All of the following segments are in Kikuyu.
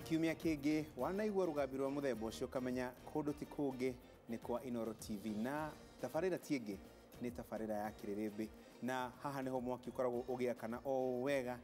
Kiumia kĩngĩ wanaigua rũgambi rwa mũthemba ũcio ũkamenya kũndũ ti kũngĩ nĩ kwa Inooro TV na tabarĩra ti ĩngĩ nĩ tabarĩra ya Kĩrĩrĩmbĩ, na haha nĩho mwaki ũkoragwo ũgĩakana o wega,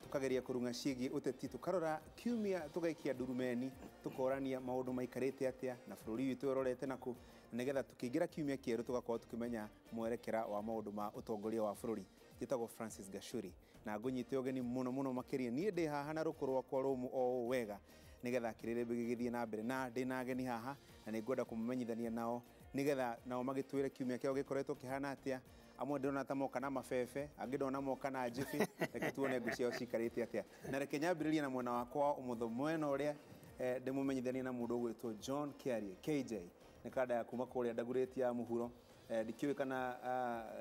tukageria kũrung'a ciĩgiĩ ũteti, tukarora kiumia, tũgaikia ndurumeni, tũkorania maũndũ maikarĩte atĩa na bũrũri witũ ũrorete nakũ, nĩgetha tukĩingĩra kiumia kĩerũ tũgakorwo tũkĩmenya mwerekera wa maũndũ ma ũtongoria wa bũrũri. Njĩtagwo Francis Gachuri na ngũnyite ũgeni mũno mũno makĩria. Niĩ ndĩ haha na rũkũ rwakwa rũmũ o ũũ wega nĩgetha Kĩrĩrĩmbĩ gĩgĩthiĩ na mbere, na ndĩ na ageni haha na nĩ ngwenda kũmamenyithania nao nĩgetha nao magĩtwĩre kiumia kĩao gĩkoretwo kĩhana atĩa. Amwe ndĩrona ta moka na mabebe, angĩ ndona moka na njibĩ. Reke tuone ngũ ciao cikarĩte atĩa, na reke nyambĩrĩrie na mwena wakwa wa ũmotho, mwena ũrĩa ndĩmũmenyithanie na mũndũ ũgwĩtwo John Kiarie KJ, nĩ kanda ya kuma kũrĩa Ndagurĩti ya mũhuro. Ndikĩũĩ kana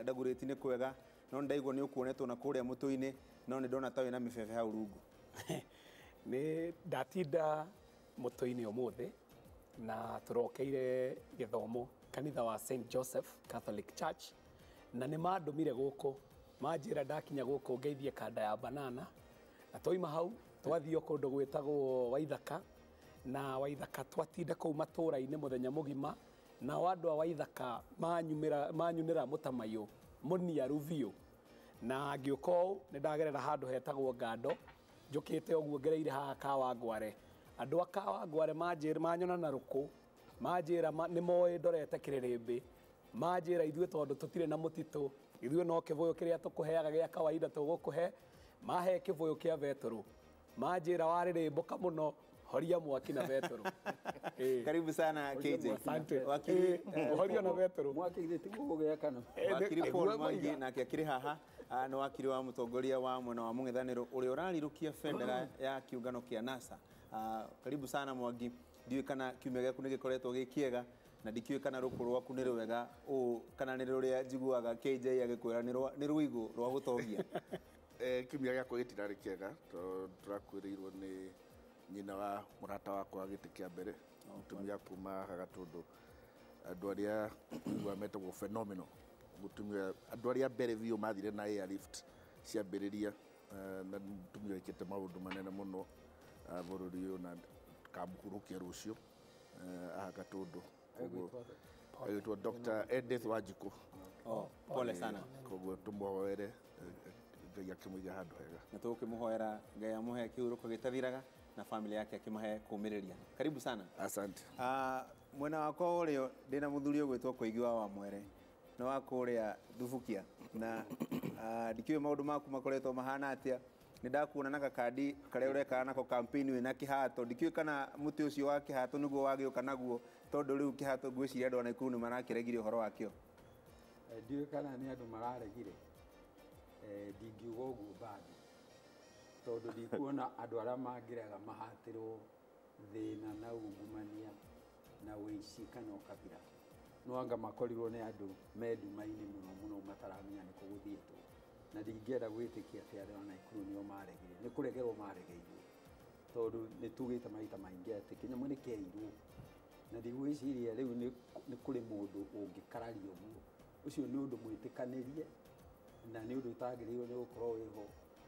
Ndagurĩti nĩ kwega, no nĩ ndaigua nĩ ũkuonetwo na kũrĩa mũtũ-inĩ, no nĩ ndona ta wĩna mĩbebe hau rungu. Nĩ ndatinda mũtũ-inĩ ũmũthĩ na tũrokeire gĩthomo kanitha wa St Joseph Catholic Church, na nĩ mandũmire gũkũ, manjĩra ndakinya gũkũ ngeithie kanda ya banana, na twaima hau twathiĩ kũndũ gwĩtagwo Waithaka, na Waithaka twatinda kũu matũũra-inĩ mũthenya mũgima, nao andũ a Waithaka manyumĩra mũtamaiyũ mũniaru biũ, na ngĩũka ũũ nĩ ndagerera handũ hetagwo Ngando, njũkĩte ũguo ngereire haha Kawangware. Andũ a Kawangware manjĩra, manyona na rũkũ, manjĩra nĩ moĩ ndorete Kĩrĩrĩmbĩ, manjĩra ithuĩ tondũ tũtirĩ na mũtitũ, ithuĩ no kĩbũyũ kĩrĩa tũkũheaga gĩa kawaida tũgũkũhe, mahe kĩbũyũ kĩa betũrũ, manjĩra warĩrĩmbũka mũno, horia mwaki na betũrũ. Karibu sana KJ. Asante. Wakili Horia na betũrũ. Mwaki githĩ tiguo gũgĩakana? Wakili Paul Mwangi nake akĩrĩ haha, nĩ wakiri wa mũtongoria wa mwena wa mũng'ethanĩro ũrĩa ũrarirũkia bendera ya kĩũngano kĩa NASA. Karibu sana Mwangi, ndiũĩ kana kiumia gĩaku nĩ gĩkoretwo gĩ kĩega, na ndikĩũĩ kana rũkũ rwaku nĩ rwega ũũ kana nĩ rũrĩa njiguaga KJ agĩkwĩra nĩ rũigũ rwa gũtongia. Kiumia gĩakwa gĩtirarĩ kĩega tondũ tũrakuĩrĩirwo nĩ nyina wa mũrata wakwa gĩtĩ kĩa mbere, mũtumia kuma Gatũndũ, andũ arĩa igua metagwo phenomenal, mũtumia andũ arĩa mbere biũ mathire na airlift ciambĩrĩria, na mũtumia wĩkĩte maũndũ manene mũno bũrũri ũyũ, na kamũhurũkia rũciũ aha Gatũndũ. Agĩtwo Dr. Edith Wanjikũ. Oh, pole sana. Koguo tũmũhoere Ngai akĩmũiga handũ hega. Na tũgũkĩmũhoera Ngai amũhe kĩhurũko gĩtathiraga na family yake akĩmahe kũmĩrĩria. Karibu sana. Asante. Mwena wakwa ũrĩo ndĩna mũthuri ũgwĩtwo Koigi wa Wamwere, nĩ wa kũrĩa Thubukia, na ndikĩũĩ maũndũ maku makoretwo mahana atĩa. Nĩ ndakuona na gakandi karĩa ũrekaga nako campaign wĩna kĩhato, ndikĩũĩ kana mũtĩ ũcio wa kĩhato nĩguo wagĩũka naguo, tondũ rĩu kĩhato ngwĩciria andũ a Nakuru nĩ marakĩregire ũhoro wakĩo. Ndiũĩ kana nĩ andũ mararegire, ndingiuga ũguo bado, tondũ ndikuona andũ arĩa mangĩrega mahatĩrwo thĩna na ungumania na ũici kana ũkabira. No anga makorirwo nĩ andũ me nduma-inĩ mũno mũno mataramenya nĩ kũ gũthiĩtwo, na ndingĩenda gwĩtĩkia atĩ andũ a Nakuru nĩo maregire, nĩ kũregerwo maregeirwo, tondũ nĩ tugĩte maita maingĩ atĩ kĩnyamũ nĩ kĩairwo, na ndigwĩciria rĩu nĩ kũrĩ mũndũ ũngĩkararia ũguo. Ũcio nĩ ũndũ mwĩtĩkanĩrie na nĩ ũndũ ũtagĩrĩirwo nĩ gũkorwo wĩho.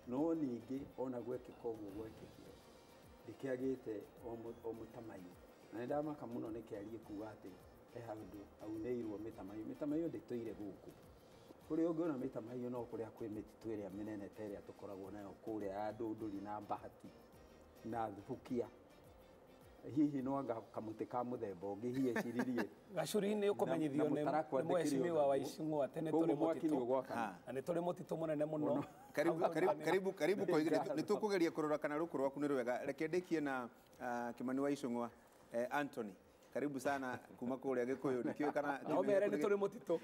No ningĩ ona gwekĩka ũguo gwekĩkire, ndĩkĩagĩte o mũtamaiyũ, na nĩ ndamaka mũno nĩ Kĩarie kuga atĩ he handũ aunĩirwo mĩtamaiyũ. Mĩtamaiyũ ndĩtũire gũkũ, kũrĩa ũngĩona mĩtamaiyũ no kũrĩa kwĩ mĩtitũ ĩrĩa mĩnene ta ĩrĩa tũkoragwo nayo kũrĩa ya Ndũndũri na Bahati na Thubukia. Hihi no anga kamũtĩ ka mũthemba ũngĩ hihi eciririe. Gacuri nĩ ũkũmenyithio Na nĩ mũtarakwa nĩ ndĩkĩrĩ mheshimiwa ũguo. wa Icũng'wa atĩ nĩ Koguo tũrĩ mwaki nĩ mũtitũ. ũgwakana. Na nĩ tũrĩ mũtitũ mũnene mũno. Karibu, Hau karibu, nĩ- karibu, karibu Koigi. Nĩ tũkũgeria kũrora kana rũkũ rwaku nĩ rwega. Reke ndĩkie na Kĩmani wa Icũng'wa, Anthony. Karibu sana kuma kũrĩa Gĩkũyũ. Ndikĩũĩ kana No mere nĩ tũrĩ mũtitũ.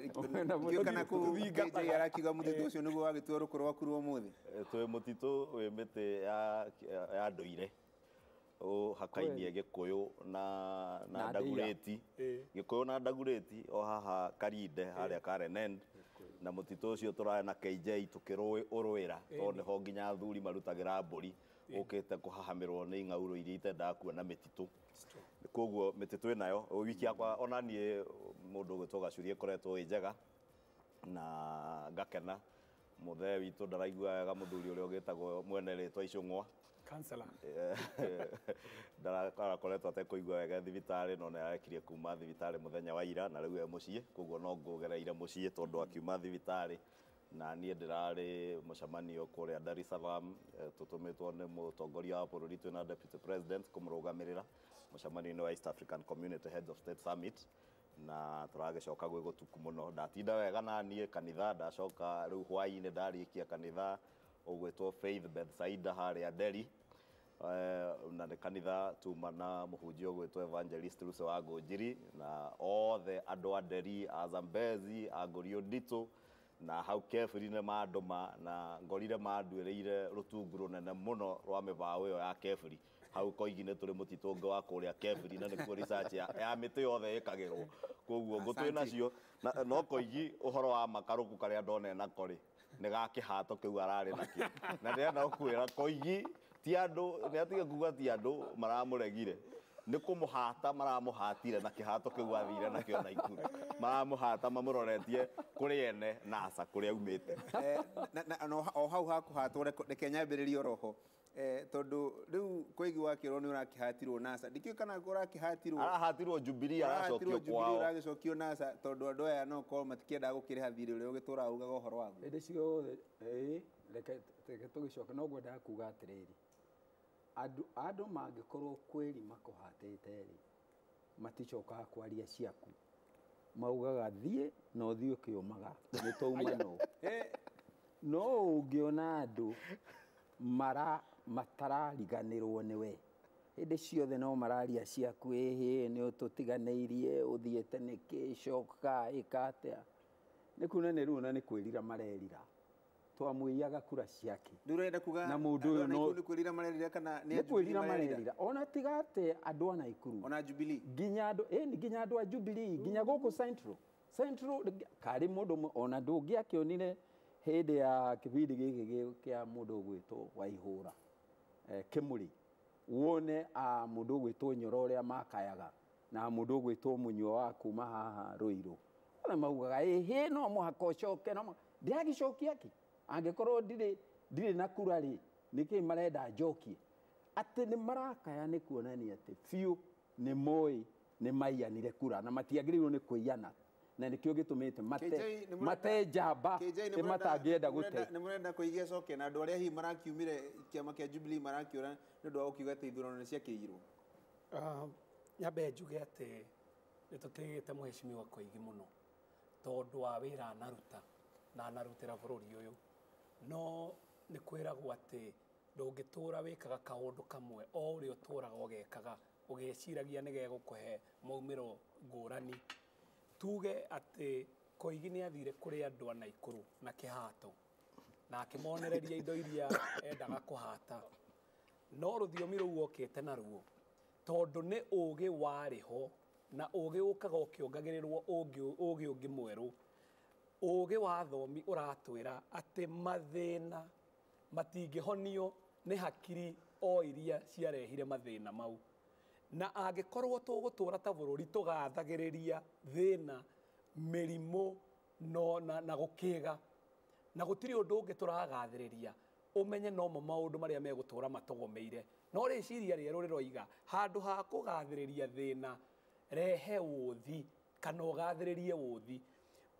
Ndikĩũĩ kana kũu KJ arakiuga mũtitũ ũcio nĩguo wagĩtua rũkũ rwaku rwa ũmũthĩ. Twĩ mũtitũ wĩ mĩtĩ ya ndũire ũhakainie Gĩkũyũ na Na Ndagurĩti. Gĩkũyũ na Ndagurĩti o haha Karinde harĩa Karen End, na mũtitũ ũcio tũrarĩ na KJ tũkĩrũĩra tondũ nĩho nginya athuri marutagĩra mbũri ũkĩte kũhahamĩrwo nĩ ing'aurũ iria itendaga kuona mĩtitũ. Koguo mĩtitũ ĩnayo wiki yakwa ona niĩ mũndũ ũgwĩtwo Gacuri ĩkoretwo ĩ njega na ngakena. Mũthee witũ ndaraigua wega, mũthuri ũrĩa ũgĩtagwo mwene rĩtwa Icũng'wa. Kansela ndarakoretwo atekũigua wega thibitarĩ, no nĩarekirie kuma thibitarĩ mũthenya wa ira na rĩu e mũciĩ, koguo no ngũgereire mũciĩ tondũ akiuma thibitarĩ. Na niĩ ndĩrarĩ mũcemanio kũrĩa Dar es Salaam, tũtũmĩtwo nĩ mũtongoria wa bũrũri twĩna Deputy President kũmũrũgamĩrĩra mũcemanio-inĩ wa East African Community Heads of State Summit, na tũragĩcoka gwĩ gũtuku mũno. Ndatinda wega na niĩ kanitha, ndacoka rĩu hwaĩ-inĩ ndarĩkia kanitha ũgwĩtwo Faith Bethsaida harĩa Nderi, na nĩ kanitha tuma na mũhunjia ũgwĩtwo Evangelist Lucy wa Ngũnjiri, na othe andũ a Nderi, a Zambezi, a Ngũriũ Nditũ, na hau Kebri nĩ mandũma, na ngorire manduĩrĩire rũtungu rũnene mũno rwa mĩbaũ ĩyo ya Kebri. Hau Koigi nĩ tũrĩ mũtitũ ũngĩ wa kũrĩa Kebri, na nĩkuo research ya mĩtĩ yothe ĩkagĩrwo, koguo ngũtwĩ nacio. No Koigi ũhoro wa makarũku karĩa ndone nako rĩ, nĩ ga kĩhato kĩu ararĩ nakĩo, na ndĩrenda gũkwĩra Koigi ti andũ, nĩ atige kuga ti andũ maramũregire, nĩ kũmũhata maramũhatire na kĩhato kĩu athire nakĩo Naikuru, maramũhata mamũroretie kũrĩ ene NASA kũrĩa aumĩte. O hau hakũhatwo, reke nyambĩrĩrie oroho, tondũ rĩu Koigi wakĩrwo nĩ ũrakĩhatirwo NASA, ndikĩũĩ kana ũrakĩhatirwo, arahatirwo Jubilee, aracokio kwao, ũragĩcokio NASA, tondũ andũ aya no korwo matikĩendaga gũkĩrĩha thirĩ ũrĩa ũgĩtũraga ugaga ũhoro waguo. Hĩndĩ ciothe reke tũgĩcoke, no ngwendaga kuga atĩrĩrĩ, andũ mangĩkorwo kwĩri makũhatĩte rĩ, maticokaga kwaria ciaku, maugaga thiĩ na ũthiĩ ũkĩũmaga nĩ twauma no. No ũngĩona andũ matarariganĩrwo nĩwe hĩndĩ ciothe, no mararia ciaku, ĩhĩ nĩ ũtũtiganĩirie, ũthiĩte nĩkĩ, coka, ĩka atĩa, nĩ kuona nĩ rĩu ona nĩ kwĩrira marerira, twamũiyaga kura ciake. Ndũrenda kuga na mũndũ ũyũ no nĩ kwĩrira marerira kana nĩ kwĩrira marerira, ona tiga atĩ andũ a Naikuru, ona Jubilee, nginya andũ nginya andũ a Jubilee, nginya gũkũ Central karĩ mũndũ ona ndũngĩakĩonire hĩndĩ ya kĩbindi gĩkĩ kĩa mũndũ ũgwĩtwo Waihũra, Kĩmũrĩ, wone mũndũ ũgwĩtwo Nyoro ũrĩa makayaga na mũndũ ũgwĩtwo Mũnyua wa kuma haha Rũirũ, othe maugaga ĩhĩ no mũhaka ũcoke, no ndĩragĩcokia kĩ angĩkorwo ndirĩ na kura rĩ, nĩkĩ marenda njokie? Atĩ nĩ marakaya nĩ kuonania atĩ biũ nĩ moĩ nĩ maiyanire kura na matiagĩrĩirwo nĩ kũiyana, na nĩkĩo gĩtũmĩte mate njamba matangĩenda gũte. Nĩ mũrenda Koigi acoke, na andũ arĩa hihi marakiumire kĩama kĩa Jubilee marakĩũra nĩ ũndũ wa gũkiuga atĩ ithurano nĩ ciakĩirwo. Nyambe njuge atĩ nĩ tũtĩĩte mũheshimiwa Koigi mũno tondũ wa wĩra anaruta na anarutĩra bũrũri ũyũ, no nĩ kwĩragwo atĩ ndũngĩtũra wĩkaga kaũndũ kamwe o ũrĩa ũtũraga ũgekaga ũgĩciragia nĩ gegũkũhe maumĩro ngũrani. Tuge atĩ Koigi nĩ athire kũrĩ andũ a Naikuru na kĩhato na akĩmonereria indo iria endaga kũhata, no rũthiomi rũu okĩte naruo tondũ nĩ ũgĩ warĩ ho, na ũgĩ ũkaga ũkĩongagĩrĩrwo ũgĩ ũngĩ mwerũ. Ũgĩ wa thomi ũratwĩra atĩ mathĩna matingĩhonio nĩ hakiri o iria ciarehire mathĩna mau, na angĩkorwo tũgũtũra ta bũrũri tũgathagĩrĩria thĩna, mĩrimũ no na gũkĩga, na gũtirĩ ũndũ ũngĩ tũragathĩrĩria, ũmenye nomo maũndũ marĩa megũtũra matũgomeire. No rĩciria rĩerũ rĩroiga handũ ha kũgathĩrĩria thĩna, rehe ũthi kana ũgathĩrĩrie ũthi.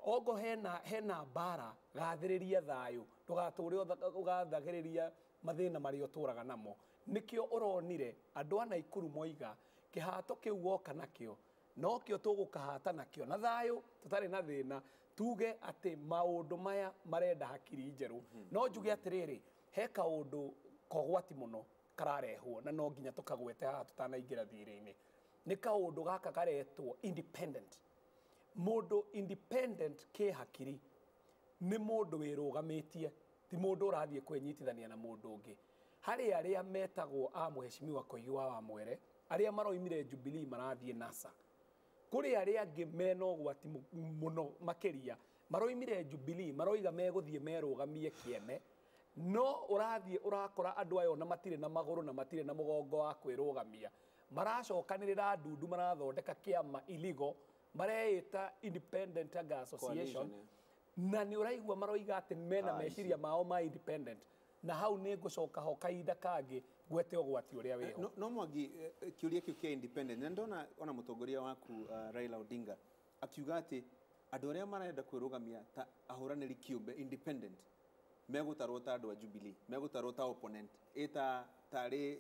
Ongo hena mbara, gathĩrĩria thayũ, ndũgatũre ũgathagĩrĩria mathĩna marĩa ũtũraga namo. Nĩkĩo ũronire andũ a Naikuru moiga kĩhato kĩu woka nakĩo nokĩo tũgũkahata nakĩo na thayũ tũtarĩ na thĩna, tuge atĩ maũndũ maya marenda hakiri njerũ. No njuge atĩrĩrĩ, he kaũndũ kogwati mũno kararehwo na no nginya tũkagwete haha tũtanaingĩra thirĩ-inĩ. Nĩ kaũndũ gaka karetwo independent. Mũndũ independent kĩ hakiri nĩ mũndũ wĩrũgamĩtie, ti mũndũ ũrathiĩ kwĩnyitithania na mũndũ ũngĩ. Harĩ arĩa metagwo a mũheshimiwa Koigi wa Wamwere, arĩa maroimire Jubilee marathiĩ NASA. Kũrĩ arĩa angĩ mena ũgwati mũno makĩria, maroimire Jubilee maroiga megũthiĩ merũgamie kĩene, no ũrathiĩ ũrakora andũ aya ona matirĩ na magũrũ na matirĩ na mũgongo wa kwĩrũgamia, maracokanĩrĩra ndundu, marathondeka kĩama iligo, mareĩta Independent Association, na nĩ ũraigua maroiga atĩ mena meciria mao ma independent. Na hau nĩ ngũcoka ho kahinda kangĩ Ngwete ũgwati ũrĩa wĩho. No Mwangi, kĩũria kĩu kĩa independent na ndona ona mũtongoria waku Raila Odinga akiuga atĩ andũ arĩa marenda kwĩrũgamia ta ahũranĩri kĩũmbe independent megũtarwo ta andũ a Jubilee, megũtarwo ta opponent, ĩ tarĩ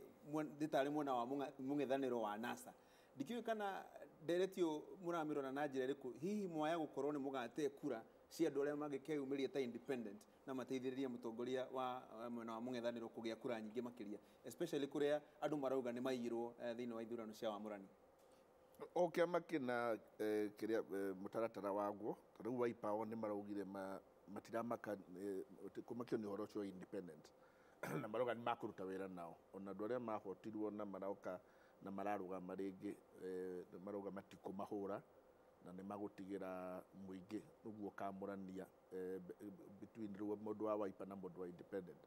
tarĩ mwena wa mũng'ethanĩro wa NASA. Ndikĩũĩ kana ndereti ũyũ mũramĩrora na njĩra ĩrĩkũ, hihi mwaya gũkorwo nĩ mũgate kura cia andũ arĩa mangĩkeyumĩria ta independent na mateithĩrĩrie mũtongoria wa mwena wa mũng'ethanĩro kũgĩa kura nyingĩ makĩria, especially kũrĩa andũ marauga nĩ maiyirwo thĩinĩ wa ithurano cia wamũrani. O kĩama kĩna kĩrĩa mũtaratara waguo. Ta rĩu Wiper o nĩ maraugire matiramaka kũmakio nĩ ũhoro ũcio wa independent na marauga nĩ makũruta wĩra nao, ona andũ arĩa mahotirwo na maroka na mararũgama rĩngĩ, marauga matikũmahũra na nĩ magũtigĩra mũingĩ ũguo ũkamũrania between rĩu mũndũ wa Wiper na mũndũ wa independent.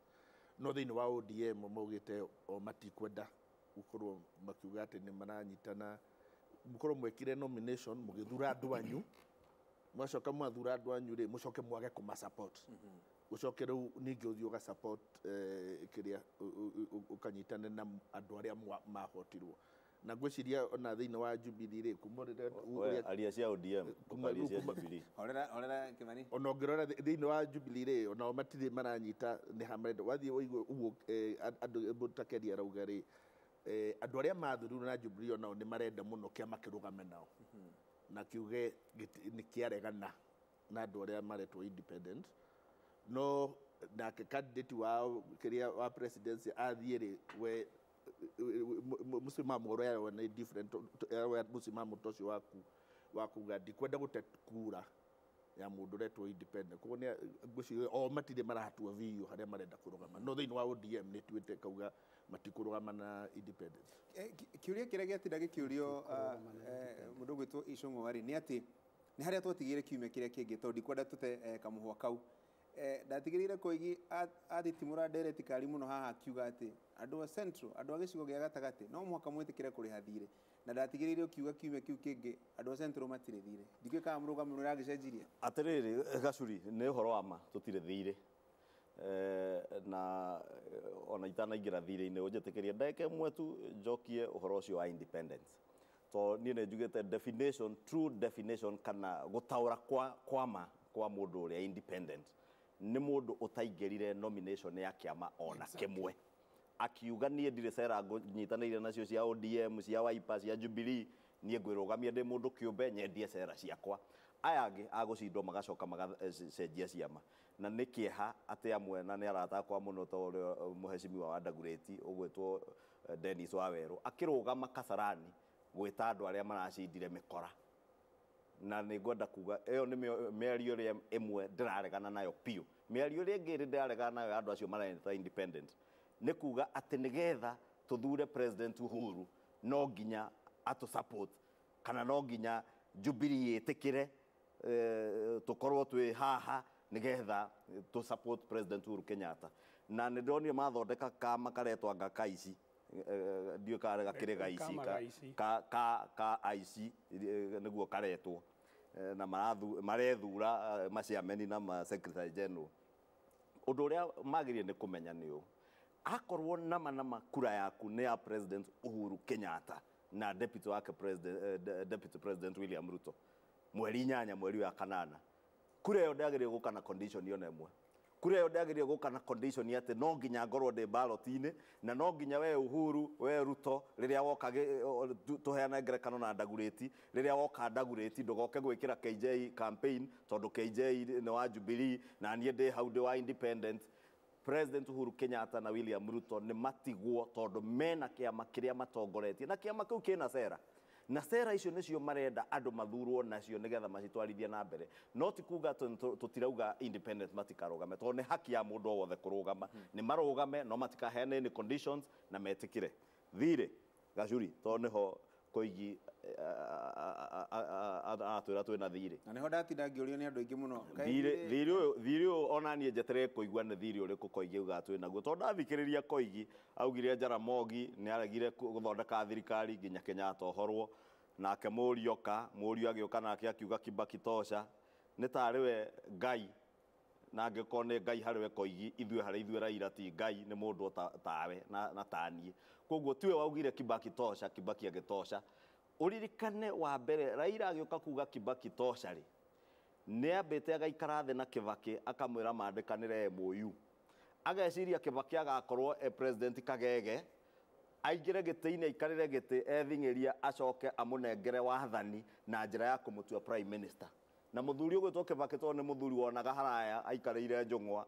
No thĩinĩ wa ODM maugĩte o matikwenda gũkorwo makiuga atĩ nĩ maranyitana, mũkorwo mwekire nomination mũgĩthura andũ anyu, mwacoka mwathura andũ anyu rĩ, mũcoke mwage kũma support, ũcoke rĩu ningĩ ũthiĩ ũga support kĩrĩa ũkanyitane na andũ arĩa mahotirwo. Na ngwĩciria ona thĩinĩ wa Jubilee rĩ, kuma rĩrĩa Aria cia ODM, aria cia Jubilee. Horera horera, Kimani. Ona ũngĩrora thĩinĩ wa Jubilee rĩ, onao matirĩ maranyita nĩ ha marenda wathiĩ ũigue ũguo andũ mũndũ ta Keria arauga rĩ, andũ arĩa mathurirwo na Jubilee onao nĩ marenda mũno kĩama kĩrũgame nao na kiuge nĩ kĩaregana na andũ arĩa maretwo independent. No nake candidate wao kĩrĩa wa presidency athiĩ rĩ, we mũsimamo ũrĩa yawe nĩ different, yawe mũsimamo ta ũcio waku wa kuga ndikwenda gũte kura ya mũndũ ũretwo independent. Koguo nĩ ngwĩciria o matirĩ maratua biũ harĩa marenda kũrũgama, no thĩinĩ wa ODM nĩ tuĩte kauga matikũrũgama na independent. Kĩũria kĩrĩa gĩatinda gĩkĩũrio mũndũ ũgwĩtwo Icũng'wa rĩ, nĩ atĩ nĩ harĩa twatigĩire kiumia kĩrĩa kĩngĩ, tondũ ndikwenda tũte kamũhwa kau. Ndatigĩrĩire Koigi athitimũra ndereti kari mũno haha akiuga atĩ andũ a Central, andũ a gĩcigo gĩa gatagatĩ no mũhaka mwĩtĩkĩre kũrĩha thirĩ, na ndatigĩrĩire ũkiuga kiumia kĩu kĩngĩ andũ a Central matirĩ thirĩ. Ndikĩũĩ kana mũrũgamo nĩ ũragĩcenjirie. Atĩrĩrĩ Gacuri, nĩ ũhoro wa ma tũtirĩ thirĩ, na ona itanaingĩra thirĩ-inĩ ũnjĩtĩkĩrie ndagĩka ĩmwe tu njokie ũhoro ũcio wa independence, to niĩ nĩ njugĩte definition, true definition kana gũtaũra kwa ma kwa mũndũ ũrĩa independent nĩ mũndũ ũtaingĩrire nomination ya kĩama ona kĩmwe, akiuga niĩ ndirĩ cera nyitanĩire nacio cia ODM, cia Wiper, cia Jubilee, niĩ ngwĩrũgamia ndĩ mũndũ kĩũmbe nyendie cera ciakwa. Aya angĩ agũcindwo magacoka magacenjia ciama, na nĩ kĩeha atĩ amwe na nĩ arata akwa mũno ta ũrĩa mũhecimiwa wa Ndagurĩti ũgwĩtwo Dennis Wawerũ akĩrũgama Kasarani gwĩta andũ arĩa maracindire mĩkora. Na nĩ ngwenda kuga ĩyo nĩ mĩario ĩrĩa ĩmwe ndĩraregana nayo biũ. Mĩario ĩrĩa ĩngĩ ĩrĩ ndĩraregana nayo ya andũ acio mareta independent nĩ kuga atĩ nĩgetha tũthure President Uhuru no nginya atũ support kana no nginya Jubilee ĩtĩkĩre tũkorwo twĩ haha nĩgetha tũ support President Uhuru Kenyatta. Na nĩ ndonire mathondeka kama karetwo anga kaici, ndiũĩ karĩ gakĩrĩ gaici Kama gaici. Ka aici nĩguo karetwo, na marethura maciameni na ma secretary general. Ũndũ ũrĩa magĩrĩire nĩ kũmenya nĩ ũũ, akorwo nama nama kura yaku nĩ ya President Uhuru Kenyatta na deputy wake president, deputy president William Ruto mweri 8 mweri wa 8, kura ĩyo ndĩagĩrĩire gũka na condition ona ĩmwe. Kura ĩyo ndĩagĩrĩire gũka na condition atĩ no nginya ngorwo ndĩ ballot-inĩ na no nginya we Uhuru, we Ruto, rĩrĩa woka tũheane ngerekano na Ndagurĩti, rĩrĩa woka Ndagurĩti ndũgoke gwĩkĩra KJ campaign tondũ KJ nĩ wa Jubilee na niĩ ndĩ hau ndĩ wa independent. President Uhuru Kenyatta na William Ruto nĩ matigwo tondũ mena kĩama kĩrĩa matongoretie na kĩama kĩu kĩna cera, na cera icio nĩcio marenda andũ mathurwo nacio nĩgetha macitwarithie na mbere. No ti kuga tũtirauga independent matikarũgame, tondũ nĩ haki ya mũndũ o wothe kũrũgama. Nĩ marũgame no matikaheane any conditions na metĩkĩre thirĩ. Gacuri, tondũ nĩho Koigi aratwĩra twĩna thirĩ. Na nĩho ndatinda ngĩũrio nĩ andũ aingĩ mũno. Kaĩ Thirĩ ũyũ ona niĩ njetereire kũigua nĩ thirĩ ũrĩkũ Koigi augaga twĩ naguo, tondũ ndathikĩrĩria Koigi augire Jaramogi nĩ aregire gũthondeka thirikari nginya Kenyatta ohorwo, nake mũriũ oka, mũriũ agĩũka nake akiuga Kibaki tosha, nĩ tarĩ we Ngai. Na angĩkorwo nĩ Ngai harĩ we Koigi, ithuĩ harĩ ithuĩ Raila ti Ngai, nĩ mũndũ tawe na taniĩ. Koguo tiwe waugire Kibaki tosha, Kibaki agĩtosha. Ũririkane wa mbere Raila agĩũka kuga Kibaki tosha rĩ, nĩ ambĩte agaikara thĩ na Kibaki akamwĩra mandĩkanĩre MOU. Ageciria Kibaki agakorwo e president kagege, aingĩre gĩtĩ-inĩ aikarĩre gĩtĩ ething'ĩria acoke amũnengere wathani na njĩra ya kũmũtua prime minister. Na mũthuri ũgwĩtwo Kibaki tondũ nĩ mũthuri wonaga haraya aikarĩire njũng'wa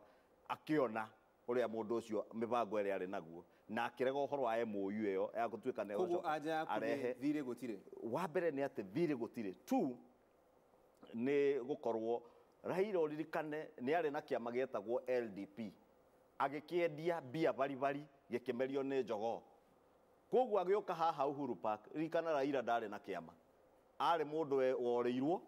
akĩona ũrĩa mũndũ ũcio mĩbango ĩrĩa arĩ naguo, na akĩrega ũhoro wa MOU ĩyo ya gũtuĩka nĩ Koguo anja yaku nĩ arehe thirĩ gũtirĩ. Wa mbere nĩ atĩ thirĩ gũtirĩ. 2 nĩ gũkorwo Raila ũririkane nĩ arĩ na kĩama gĩetagwo LDP, agĩkĩendia mbia baribari gĩkĩmerio nĩ jogoo. Koguo agĩũka haha Uhuru Park, ririkana Raila ndarĩ na kĩama, arĩ mũndũ worĩirwo,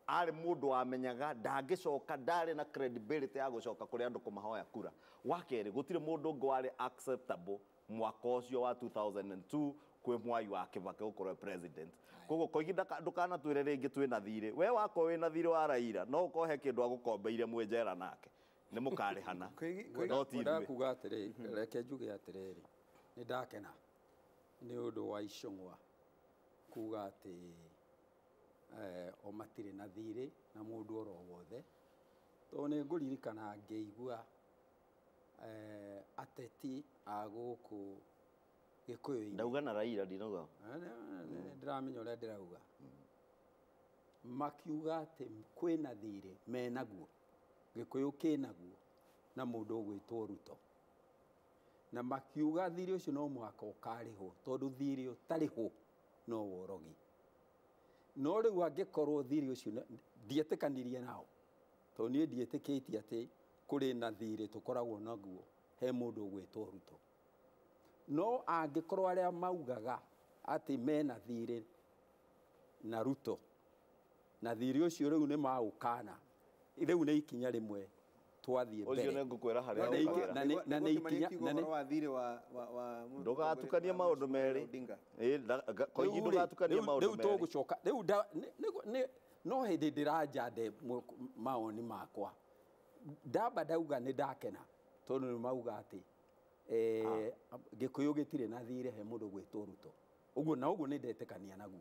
arĩ mũndũ wamenyaga ndangĩcoka, ndarĩ na credibility ya gũcoka kũrĩ andũ kũmahoya kura. Wa kerĩ, gũtirĩ mũndũ ũngĩ warĩ acceptable mwaka ũcio wa 2002 kwĩ Mwai wa Kibaki gũkorwo president. Koguo Koigi ndũkanatwĩre rĩngĩ twĩna thirĩ. We wakorwo wĩna thirĩ wa Raila, no ũkorwo he kĩndũ agũkombeire mwĩ njera nake, nĩ mũkarĩhana. No ti ithuĩ. Kuga atĩrĩ, reke njuge atĩrĩrĩ, nĩ ndakena nĩ ũndũ wa Icũng'wa kuga atĩ o matirĩ na thirĩ na mũndũ oro wothe, tondũ nĩ ngũririkana ngĩigua ateti a gũkũ Gĩkũyũ-inĩ. Ndauga na Raila ndinauga. Ndĩramenya ũrĩa ndĩrauga. Makiuga atĩ kwĩna thirĩ menaguo, Gĩkũyũ kĩnaguo na mũndũ ũgwĩtwo Ruto. Na makiuga thirĩ ũcio no mũhaka ũkarĩhwo, tondũ thirĩ ũtarĩhwo no worogi. No rĩu angĩkorwo thirĩ ũcio ndietĩkanirie nao, tondũ niĩ ndiĩtĩkĩtie atĩ kũrĩ na thirĩ tũkoragwo naguo he mũndũ ũgwĩtwo Ruto. No angĩkorwo arĩa maugaga atĩ mena thirĩ na Ruto, na thirĩ ũcio rĩu nĩ maũkana, rĩu nĩ ikinya rĩmwe twathiĩ mbere. Ũcio nĩ ngũkwĩra harĩa ũkagĩra. Na nĩ ikinya ndũgatukanie maũndũ merĩ. Koigi ndũgatukanie maũndũ merĩ. Rĩu tũgũcoka rĩu no hĩndĩ ndĩranjande mawoni makwa. Ndamba ndauga nĩ ndakena tondũ nĩ mauga atĩ Gĩkũyũ gĩtirĩ na thirĩ he mũndũ gwĩtwo Ruto. Ũguo na ũguo nĩ ndetĩkania naguo.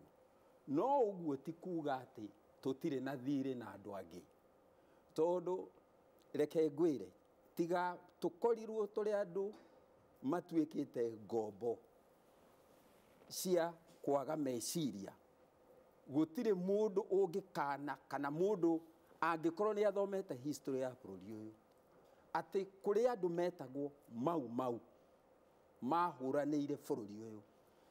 No ũguo ti kuga atĩ tũtirĩ na thirĩ na andũ angĩ, tondũ reke ngwĩre, tiga tũkorirwo tũrĩ andũ matuĩkĩte ngombo cia kwaga meciria. Gũtirĩ mũndũ ũngĩkana kana mũndũ angĩkorwo nĩ athomete history ya bũrũri ũyũ atĩ kũrĩ andũ metagwo Mau Mau mahũranĩire bũrũri ũyũ,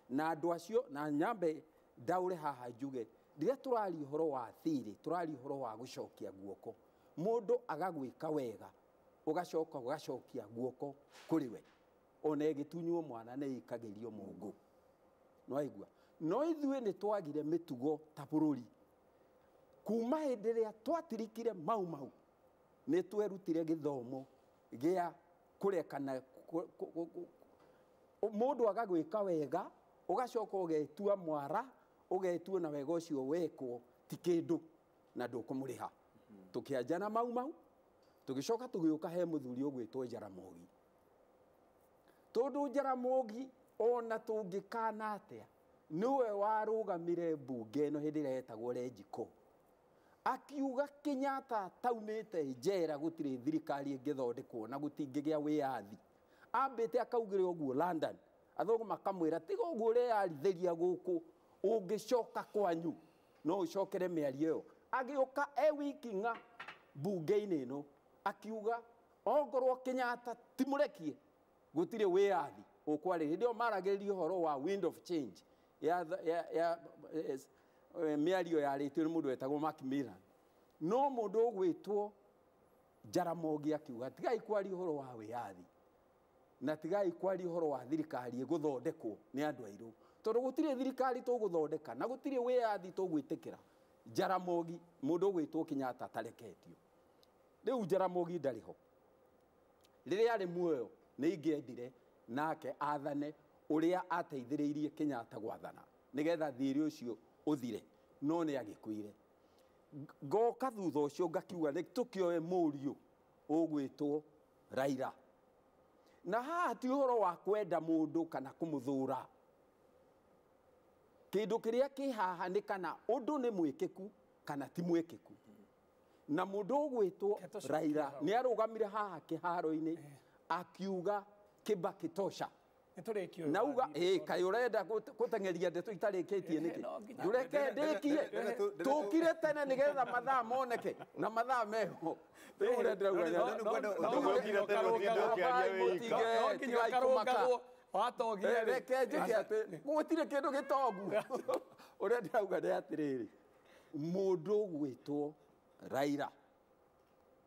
na andũ acio, na nyambe ndaũre haha njuge, rĩrĩa tũraria ũhoro wa thirĩ, tũraria ũhoro wa gũcokia guoko. Mũndũ agagwĩka wega, ũgacoka ũgacokia guoko kũrĩ we, ona ĩgĩtunywo mwana nĩ ĩikagĩrio mũngũ. Nĩwaigua? No ithuĩ nĩ twagire mĩtugo ta bũrũri. Kuma hĩndĩ ĩrĩa twatirikire Mau Mau, nĩ twerutire gĩthomo gĩa kũrekana, mũndũ agagwĩka wega, ũgacoka ũgetua mwara, ũgetua na wega ũcio wekwo ti kĩndũ na ndũkũmũrĩha. Tũkĩanjana Mau Mau, tũgĩcoka tũgĩũka he mũthuri ũgwĩtwo Jaramogi. Tondũ Jaramogi ona tũngĩkana atĩa, nĩwe warũgamire mbunge ĩno hĩndĩ ĩrĩa yetagwo Renjiko, akiuga Kenyatta taumĩte njera gũtirĩ thirikari ĩngĩthondekwo na gũtingĩgĩa wĩyathi. Ambĩte akaugĩra ũguo London, athũngũ makamwĩra tiga ũguo ũreyarithĩria gũkũ, ũngĩcoka kwanyu no ũcokere mĩario ĩyo. Agĩũka e wiki ng'a mbunge-inĩ ĩno akiuga ongorwo Kenyatta ti mũrekie gũtirĩ wĩyathi ũkwarĩria. Hĩndĩ ĩyo maragĩrĩria ũhoro wa wind of change ya mĩario yarĩtio nĩ mũndũ wetagwo Macmillan. No mũndũ ũgwĩtwo Jaramogi akiuga tigai kwaria ũhoro wa wĩyathi na tigai kwaria ũhoro wa thirikari ĩgũthondekwo nĩ andũ airũ, tondũ gũtirĩ thirikari tũgũthondeka na gũtirĩ wĩyathi tũgwĩtĩkĩra. Jaramogi mũndũ ũgwĩtwo Kenyatta atareketio. Rĩu Jaramogi ndarĩ ho. Rĩrĩa arĩ muoyo nĩ ingĩendire nake athane ũrĩa ateithĩrĩirie Kenyatta gwathana nĩgetha thirĩ ũcio ũthire, no nĩ agĩkuire. Ngoka thutha ũcio ngakiuga nĩ tũkĩoe mũriũ ũgwĩtwo Raila. Na haha ti ũhoro wa kwenda mũndũ kana kũmũthũra. Kĩndũ kĩrĩa kĩ haha nĩ kana ũndũ nĩ mwĩkĩku kana ti mwĩkĩku. Na mũndũ ũgwĩtwo Raila nĩ arũgamire haha kĩharo-inĩ akiuga Kibaki tosha. Nauga kaĩ ũrenda gũteng'eria ndeto itarĩkĩtie nĩkĩ? Ndũreke ndĩkie. Tũkire tene nĩgetha mathaa moneke na mathaa meho. Rĩu ũrĩa ndĩrauga nĩ reke njĩke atĩ gũtirĩ kĩndũ gĩtongu. Ũrĩa ndĩrauga nĩ atĩrĩrĩ, mũndũ ũgwĩtwo Raila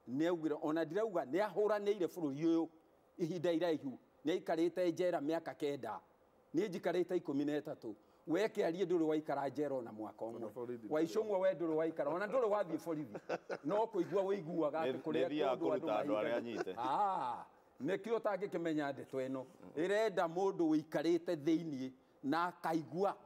nĩ augire, ona ndirauga nĩ ahũranĩire bũrũri ũyũ ihinda iraihu, nĩ aikarĩte njera mĩaka 9, niĩ njikarĩte 13. We kĩarie ndũrĩ waikara njera ona mwaka ũmwe. Waicũng'wa we ndũrĩ waikara ona ndũrĩ wathiĩ borithi, no kũigua wĩiguaga atĩ kũrĩa kũndũ andũ mahingaga. Nĩkĩo ũtangĩkĩmenya ndeto ĩno ĩrenda mũndũ wĩikarĩte thĩiniĩ na akaigua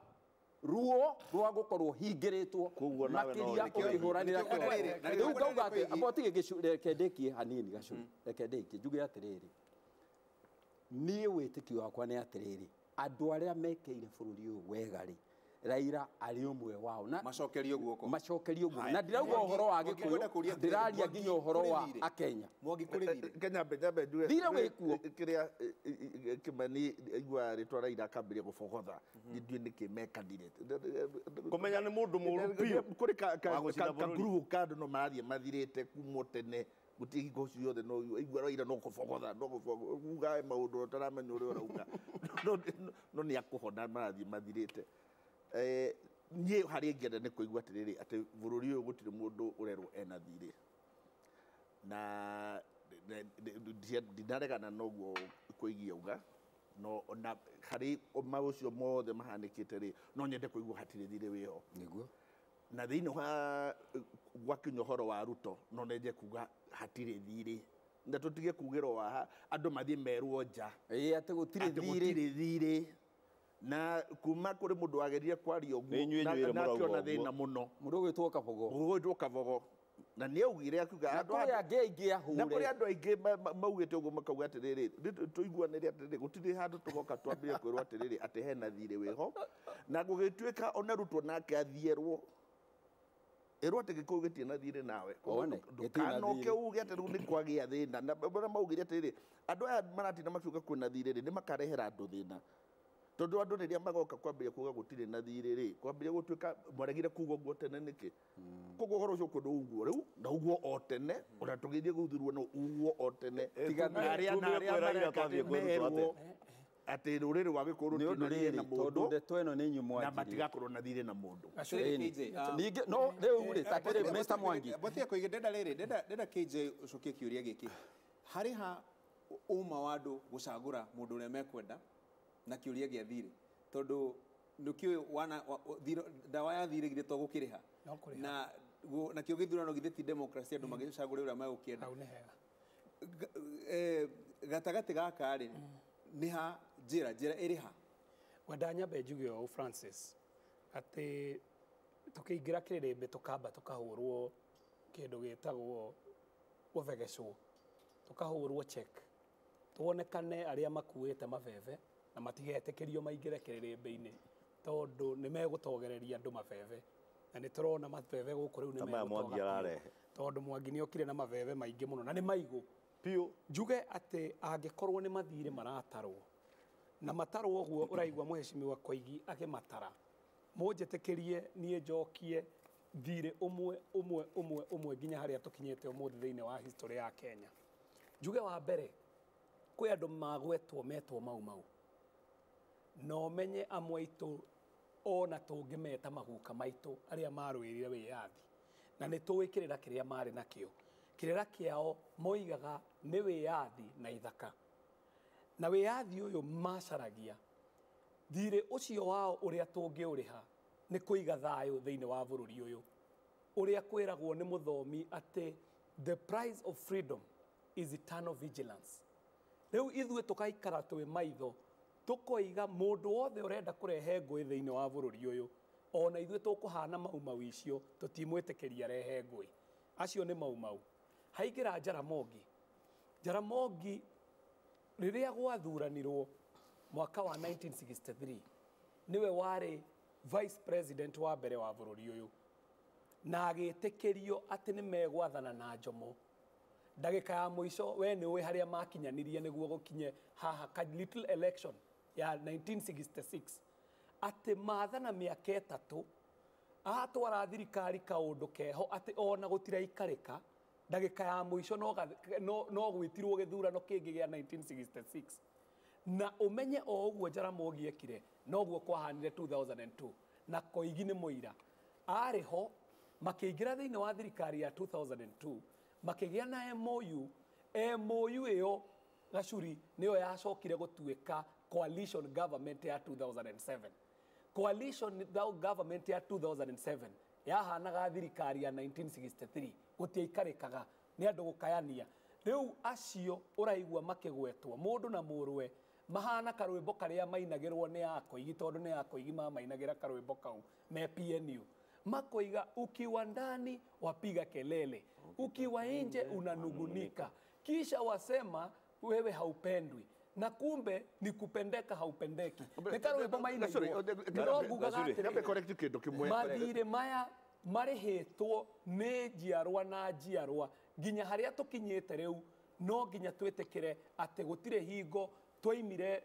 ruo rwa gũkorwo hingĩrĩtwo makĩria ũkĩhũranĩra kĩhooto. Rĩu ngauga atĩ amba ũtige reke ndĩkie hanini Gacũrĩ, reke ndĩkie njuge atĩrĩrĩ, niĩ wĩtĩkio wakwa nĩ atĩrĩrĩ, andũ arĩa mekĩire bũrũri ũyũ wega rĩ, Raila arĩ ũmwe wao. Na macokerio guoko, macokerio guoko. Na ndirauga ũhoro wa Gĩkũyũ, ndĩraria nginya ũhoro wa Akenya. Mwangi kũrĩ thirĩ. Kenya nyambe njuge thirĩ wĩkuo. Kĩrĩa Kĩmani aigua rĩtwa Raila akambĩrĩria gũbogotha, ndiũĩ nĩkĩ mekanire. Kũmenya nĩ mũndũ mũũru biũ. Kũrĩ ka ka andũ no marathiĩ mathirĩte kuma tene, gũtirĩ hingo ciothe no aigua Raila no kũbogotha, no kũbogotha, uga maũndũ ũtaramenya ũrĩa ũrauga. No nĩ akũhona marathiĩ mathirĩte. Niĩ harĩa ingĩenda nĩ kũigua atĩrĩrĩ, atĩ bũrũri ũyũ gũtirĩ mũndũ ũrerwo ena thirĩ. Na ndinaregana na ũguo kũigia uga, no ona harĩ maũcio mothe mahanĩkĩte rĩ, no nyende kũigua hatirĩ thirĩ wĩho. Nĩguo. Na thĩinĩ wa gwakinya ũhoro wa Ruto, no nenje kuga hatirĩ thirĩ. Na tũtige kugĩrwo haha andũ mathiĩ merwo nja. Atĩ gũtirĩ thirĩ. Thirĩ. Na kuma kũrĩ mũndũ wagerire kwaria ũguo na akĩona thĩna mũno. Mũndũ ũgwĩtwo Kabogo. Ũgwĩtwo Kabogo. Na nĩ augire akiuga andũ arĩa angĩ aingĩ ahũre. Na kũrĩ andũ aingĩ maugĩte ũguo makauga atĩrĩrĩ, tũiguanĩre atĩrĩrĩ, gũtirĩ handũ tũgoka twambĩrĩrie kwĩrwo atĩrĩrĩ atĩ hena thirĩ wĩho. Na gũgĩtuĩka ona Ruto nake athiĩrwo. Ĩrwo atĩ Gĩkũyũ gĩtirĩ na thirĩ nawe. Ndũkanoke uge atĩ rĩu nĩ kwagĩa thĩna. Na arĩa maugire atĩrĩrĩ, andũ aya maratinda makiuga kwĩna thirĩ rĩ, nĩ makarehera andũ thĩna. Tondũ andũ rĩrĩa magoka kwambĩrĩria kuga gũtirĩ na thirĩ rĩ, kwambĩrĩria gũtuĩka mwaregire kuga ũguo tene nĩkĩ? Koguo ũhoro ũcio ũkwenda uguo rĩu na uguo o tene, ona tũgĩthiĩ gũthurwo no uguo o tene. Na arĩa mareka merwo atĩ rũrĩrĩ rwa Gĩkũyũ rũtirĩ na thirĩ na mũndũ, tondũ ndeto ĩno nĩ inyuĩ mwanjirie, na matigakorwo na thirĩ na mũndũ. Ningĩ no rĩu rĩ, ta kĩrĩ Mr. Mwangi. Botia kũiga ndenda rĩrĩ, ndenda KJ ũcokie kĩũria gĩkĩ. Harĩ ha ũma wa andũ gũcagũra mũndũ ũrĩa mekwenda na kĩũria gĩa thirĩ, tondũ nĩkĩũĩ wana ndawa ya thirĩ githĩ to gũkĩrĩha, na nakĩo gĩthurano githĩ ti democracy, andũ magĩcagũre ũrĩa megũkĩenda. Gatagatĩ gaka rĩ, nĩ ha njĩra ĩrĩ ha? Wenda nyambe njuge ũũ Francis, atĩ tũkĩingĩra kĩrĩrĩmbĩ tũkamba tũkahũrwo kĩndũ gĩtagwo gũthegecwo, tũkahũrwo check, tuonekane arĩa makuĩte mabebe na matigetĩkĩrio maingĩre kĩrĩrĩmbĩ-inĩ tondũ nĩ megũtogereria andũ mabebe, na nĩ tũrona mabebe gũkũ rĩu nĩ megũtoga, tondũ Mwangi nĩ okire na mabebe maingĩ mũno na nĩ maigũ biũ. Njuge atĩ angĩkorwo nĩ mathirĩ maratarwo na matarwo ũguo ũraigua mũhecimiwa Koigi akĩmatara, mũnjĩtĩkĩrie niĩ njokie thirĩ ũmwe ũmwe ũmwe ũmwe nginya harĩa tũkinyĩte ũmũthĩ thĩinĩ wa history ya Kenya. Njuge wa mbere, kwĩ andũ magwetwo metwo Mau Mau, no menye amwe aitũ ona tũngĩmeta maguka maitũ arĩa marũĩrĩire wĩyathi, na nĩ tũĩ kĩrĩra kĩrĩa marĩ nakĩo. Kĩrĩra kĩao moigaga nĩ wĩyathi na ithaka, na wĩyathi ũyũ macaragia thirĩ ũcio wao ũrĩa tũngĩũrĩha nĩ kũiga thayũ thĩinĩ wa bũrũri ũyũ, ũrĩa kwĩragwo nĩ mũthomi atĩ the price of freedom is eternal vigilance. Rĩu ithuĩ tũgaikara twĩ maitho tũkoiga mũndũ wothe ũrenda kũrehe ngũĩ thĩinĩ wa bũrũri ũyũ, ona ithuĩ tũkũhana Mau Mau icio tũtimwĩtĩkĩria rehe ngũĩ. Acio nĩ Mau Mau. Haingĩra Jaramogi. Jaramogi rĩrĩa gwathuranirwo mwaka wa 1963 niwe warĩ vice president wa mbere wa bũrũri ũyũ na agĩtĩkĩrio atĩ nĩ megwathana na Njomo. Ndagĩka ya mũico we nĩ ũĩ harĩa makinyanirie nĩguo gũkinye haha ka little election ya 1966 atĩ mathana mĩaka 3 atwara thirikari kaũndũ keho atĩ ona gũtiraikarĩka. Ndagĩka ya mũico no gwĩtirwo gĩthurano kĩngĩ gĩa 1966 na ũmenye o ũguo Jaramogi ekire noguo kwahanire 2002 na Koigi nĩ mũira arĩ ho makĩingĩra thĩinĩ wa thirikari ya 2002 makĩgĩa na MOU. MOU ĩyo Gacuri nĩyo yacokire gũtuĩka coalition government ya 2007. Coalition government ya 2007 yahanaga thirikari ya 1963 gũtiaikarĩkaga nĩ andũ gũkayania. Rĩu acio ũraigua makĩgwetwo mũndũ na mũrũwe mahana karwĩmbo karĩa mainagĩrwo nĩ Akoigi tondũ nĩ Akoigi mamainagĩra karwĩmbo kau me PNU makoiga ukiwa ndani wapiga kelele, ukiwa nje unanugunika, kisha wasema wewe haupendwi na kumbe ni kupendeka haupendeki. Nĩ karwĩmbo mainagĩrwo. Ndĩrongugaga atĩrĩrĩ, mathirĩ maya marĩhĩtwo nĩ njiarwa na njiarwa nginya harĩa tũkinyĩte rĩu no nginya twĩtĩkĩre atĩ gũtirĩ hingo twaimire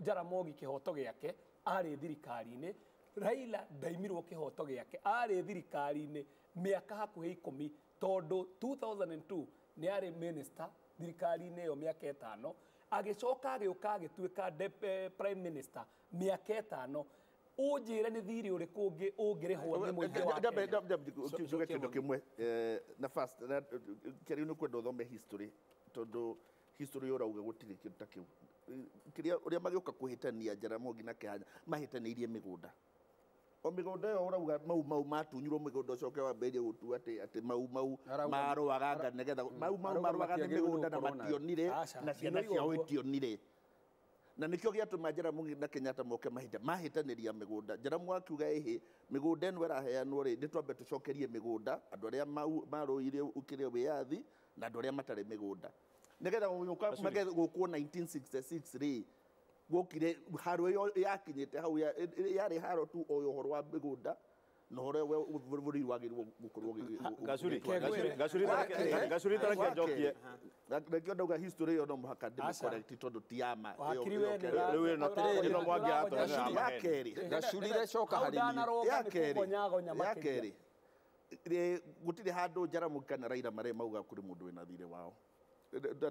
Jaramogi kĩhoto gĩake arĩ thirikari-inĩ. Raila ndaimirwo kĩhoto gĩake arĩ thirikari-inĩ mĩaka hakuhĩ 10 tondũ 2002 nĩ arĩ minister thirikari-inĩ ĩyo mĩaka 5 agĩcoka agĩũka agĩtuĩka prime minister mĩaka 5. Ũnjĩre nĩ thirĩ ũrĩkũ ũngĩ ũngĩrĩhwo nĩ mũingĩ wa Kenya? Njuge kĩndũ kĩmwe na first kĩrĩa nĩ kwenda ũthome history tondũ history ũrauga gũtirĩ kĩndũ ta kĩu. Kĩrĩa ũrĩa magĩũka kũhĩtania Jaramogi na Kĩhanya mahĩtanĩirie mĩgũnda. O mĩgũnda ĩyo ũrauga mau mau matunyirwo mĩgũnda ũcoke wambĩrĩrie gũtua atĩ mau mau marũaga nĩgetha mau mau marũaga nĩ mĩgũnda na mationire na ciana ciao itionire. Na nĩkĩo gĩatũma Jaramogi na Kenyatta moke mahĩtanĩria mĩgũnda. Jaramogi akiuga ĩhĩ mĩgũnda ĩno ĩraheanwo rĩ nĩ twambe tũcokerie mĩgũnda andũ arĩa marũire ũkĩrĩa wĩyathi na andũ arĩa matarĩ mĩgũnda nĩgetha gũkwo 1966 rĩ gũkire haro ĩyo yakinyĩte hau yarĩ haro tu o ũhoro wa mĩgũnda na ũhoro bũrũri wagĩrĩirwo gũkorwo Gacuri tareke njokie nakĩo ndauga history ĩyo no mũhaka ndĩmĩcorrect tondũ ti ya ma. Rĩu ĩno Mwangi aratũrehera ya kerĩ Gacuri recoka harĩ niĩ ya kerĩ gũtirĩ handũ Jaramogi kana Raila marĩ mauga kũrĩ mũndũ wĩna thirĩ wao.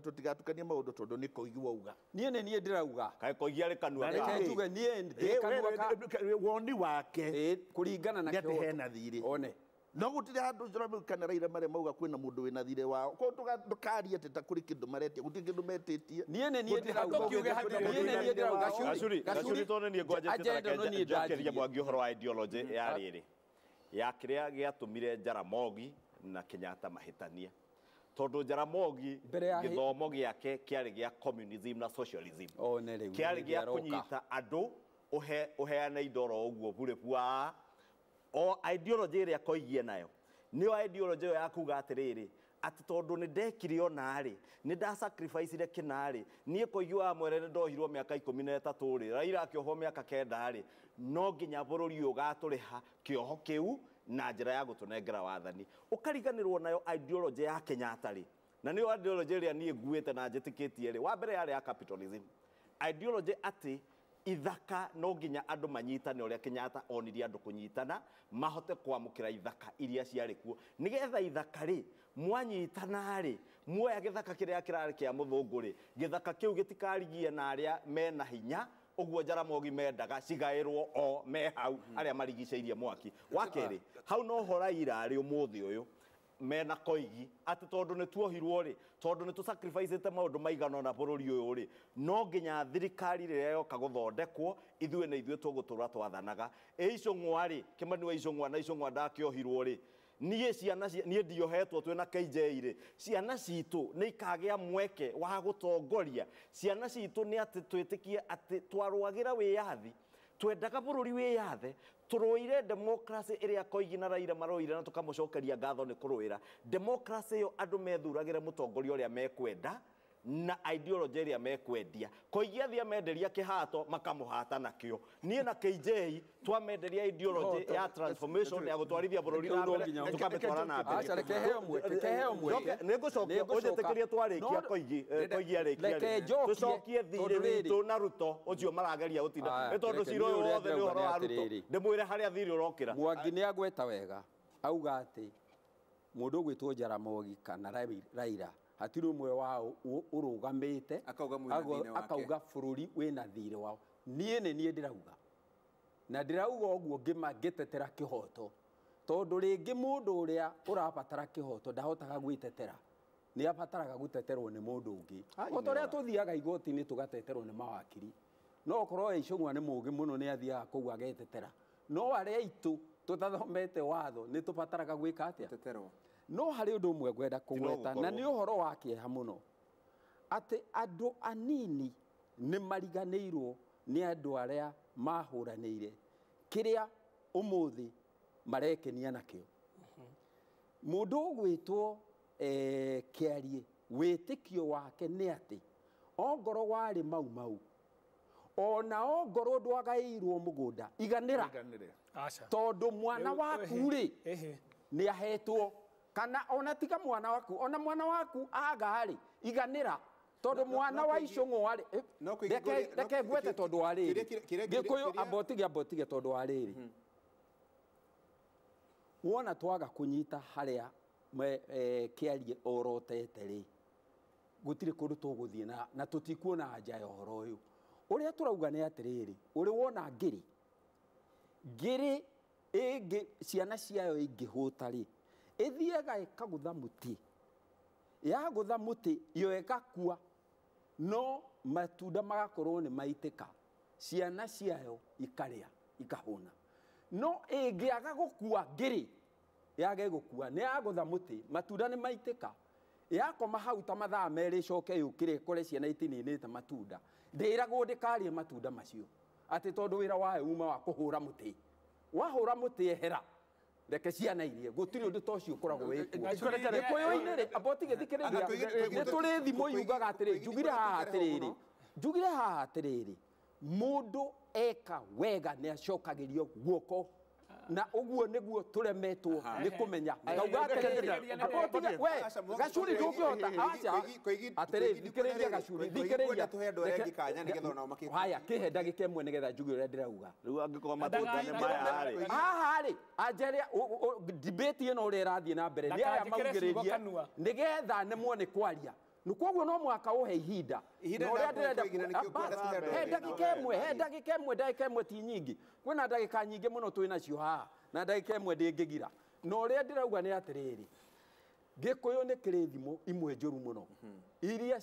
Tũtigatukanie maũndũ tondũ nĩ Koigi wauga. Niĩ nĩ niĩ ndĩrauga. Kaĩ Koigi arĩ kanua ka. Reke njuge niĩ ndĩ kanua ka. Woni wake kũringana na kĩhoto hena thirĩ. One. No gũtirĩ handũ Jaramogi kana Raila marĩ mauga kwĩna mũndũ wĩna thirĩ wao. Koguo ndũkarie atĩ ta kũrĩ kĩndũ maretia, gũtirĩ kĩndũ metĩtie. Niĩ nĩ niĩ ndĩrauga. Niĩ nĩ niĩ ndĩrauga. Gacuri tondũ niĩ ngwanjĩtie tareke njokerie Mwangi ũhoro wa ideology ya rĩrĩ ya kĩrĩa gĩatũmire Jaramogi na Kenyatta mahĩtanie. Tondũ Jaramogi gĩthomo gĩake kĩarĩ gĩa communism na socialism. Kĩarĩ gĩa kũnyita andũ ũheane indo oro ũguo bure bua. O ideology ĩrĩa Koigie nayo nĩyo ideology ĩyo ya kuga atĩrĩrĩ atĩ tondũ nĩ ndekire ona rĩ nĩ ndasacrificire kĩna rĩ niĩ Koigi wa mwere nĩ ndohirwo mĩaka 13 rĩ Raila akĩohwo mĩaka 9 rĩ no nginya bũrũri ũyũ ũgatũrĩha kĩoho kĩu na njĩra ya gũtũnengera wathani. Ũkariganĩrwo nayo ideology ya Kenyatta rĩ na nĩyo ideology ĩrĩa niĩ nguĩte na njĩtĩkĩtie rĩ wa mbere yarĩ ya capitalism ideology atĩ ithaka no nginya andũ manyitane ũrĩa Kenyatta onirie andũ kũnyitana mahote kwamũkĩra ithaka iria ciarĩ kuo nĩgetha ithaka rĩ mwanyitana rĩ muoya gĩthaka kĩrĩa kĩrarĩ kĩa mũthũngũ rĩ gĩthaka kĩu gĩtikarigie na arĩa mena hinya ũguo Jaramogi mendaga cigaĩrwo o me hau arĩa marigicĩirie mwaki. Wa kerĩ hau noho Raila arĩ ũmũthĩ ũyũ mena Koigi atĩ tondũ nĩ tuohirwo rĩ tondũ nĩ tũsacrificĩte maũndũ maigana ũna bũrũri ũyũ rĩ no nginya thirikari rĩrĩa yoka gũthondekwo ithuĩ na ithuĩ tũgũtũra twathanaga. Ĩ Icũng'wa rĩ Kĩmani wa Icũng'wa na Icũng'wa ndakĩohirwo rĩ niĩ ciana niĩ ndiohetwo twĩna KJ rĩ ciana citũ nĩ ikagĩa mweke wa gũtongoria ciana citũ nĩ atĩ twĩtĩkie atĩ twarũagĩra wĩyathi twendaga bũrũri wĩyathe tũrũire democracy ĩrĩa Koigi na Raila marũire na tũkamũcokeria ngatho nĩ kũrũĩra democracy ĩyo andũ methuragĩre mũtongoria ũrĩa mekwenda Na ideology ĩrĩa mekwendia Koigi athiĩ amenderia kĩhato makamũhata nakĩo. Niĩ na KJ twamenderia ideology ya transformation ya gũtwarithia bũrũri na mbere tũkamĩtwara na mbere. Aca, reke heo mweke, reke heo mweke. Nĩ ngũcokia ũnjĩtĩkĩrie twarĩkia Koigi Koigi arĩkia Reke njokie, tũcokie thirĩ tondũ rĩrĩ- witũ na Ruto ũcio marageria gũtinda Aya, nĩ tondũ reke cira niĩ ũyũ ũrĩa wothe nĩ ndĩrauga ũhoro nĩ wa Ruto atĩrĩrĩ. ndĩmwĩre harĩa thirĩ ũrokĩra. Mwangi nĩ agweta wega auga atĩ mũndũ ũgwĩtwo Jaramogi kana Raila hatirĩ ũmwe wao ũrũgamĩte Akauga mwĩna thirĩ wake. Akauga bũrũri wĩna thirĩ wao. Niĩ nĩ niĩ ndĩrauga na ndĩrauga ũguo ngĩma ngĩtetera kĩhoto tondũ rĩngĩ mũndũ ũrĩa ũrabatara kĩhoto ndahotaga gwĩtetera nĩ abataraga gũteterwo nĩ mũndũ ũngĩ o ta ũrĩa tũthiaga igoti-inĩ tũgateterwo nĩ mawakiri no okorwo Icũng'wa nĩ mũũgĩ mũno nĩ athiaga kũu agetetera no arĩa aitũ tũtathomete watho nĩ tũbataraga gwĩka atĩa Teterwo. No harĩ ũndũ ũmwe ngwenda kũgweta na nĩ ũhoro wa kĩeha mũno atĩ andũ anini nĩ mariganĩirwo nĩ andũ arĩa mahũranĩire kĩrĩa ũmũthĩ marekenia nakĩo. Mũndũ ũgwĩtwo Kĩarie wĩtĩkio wake nĩ atĩ ongorwo warĩ Mau Mau ona ongorwo ndwagaĩirwo mũgũnda iganĩra Iganĩre. Aca. tondũ mwana waku rĩ Ehe. nĩ ahetwo kana ona tiga mwana waku ona mwana waku aga rĩ iganĩra tondũ mwana wa Icũng'wa rĩ no Koigi reke ngwete tondũ wa rĩrĩ Gĩkũyũ ambotige ambotige tondũ wa rĩrĩ wona twaga kũnyita harĩa Kĩarie orotete rĩ gũtirĩ kũndũ tũgũthiĩ na tũtikuona anja ya ũhoro ũyũ. Ũrĩa tũrauga nĩ atĩrĩrĩ ũrĩ wona ngĩrĩ ngĩrĩ ĩngĩ ciana ciayo ingĩhũta rĩ ĩthiaga ĩkagũtha mũtĩ yagũtha mũtĩ yo ĩgakua no matunda magakorwo nĩ maitĩka ciana ciayo ikarĩa ikahũna no ĩngĩaga gũkua ngĩrĩ yage gũkua nĩ yagũtha mũtĩ matunda nĩ maitĩka yakoma hau ta mathaa merĩ ĩcoke yũkĩre ĩkore ciana itininĩte matunda ndĩragwo ndĩkarĩe matunda macio atĩ tondũ wĩra wayo uma wa kũhũra mũtĩ wahũra mũtĩ ehera reke ciana irie gũtirĩ ũndũ ta ũcio ũkoragwo wĩkuo Gĩkũyũ-inĩ rĩ amba ũtige thikĩrĩria nĩ tũrĩ thimo yugaga atĩrĩ njugire haha atĩrĩrĩ njugire haha atĩrĩrĩ mũndũ eka wega nĩ acokagĩrio guoko na ũguo nĩguo tũremetwo nĩ kũmenya ngauga atĩrĩrĩ amba ũtige we Gacuri ndũngĩhota aca atĩrĩrĩ thikĩrĩria Gacuri thikĩrĩria tũhe andũ arĩa angĩ kanya nĩgetha onao makĩ haya kĩhe ndagĩka ĩmwe nĩgetha njuge ũrĩa ndĩrauga Rĩu angĩkorwo matunda nĩ maya rĩ haha rĩ anjaria debate ĩno ũrĩa ĩrathiĩ na mbere nĩ aya Ndakanjĩkĩre ciugo maugĩrĩrie kanua. nĩgetha nemwo nĩ kwaria nĩ koguo no mũhaka ũhe ihinda Ihinda Na ũrĩa ndakũhe ndĩrenda Koigi, na nĩkĩo ngwenda tũhe andũ he angĩ ndagĩka ĩmwe he ndagĩka ĩmwe ndagĩka ĩmwe ti nyingĩ kwĩna ndagĩka nyingĩ mũno twĩ nacio haha na ndagĩka ĩmwe ndĩngĩgira na ũrĩa ndĩrauga nĩ atĩrĩrĩ Gĩkũyũ nĩ kĩrĩ thimo imwe njũru mũno iria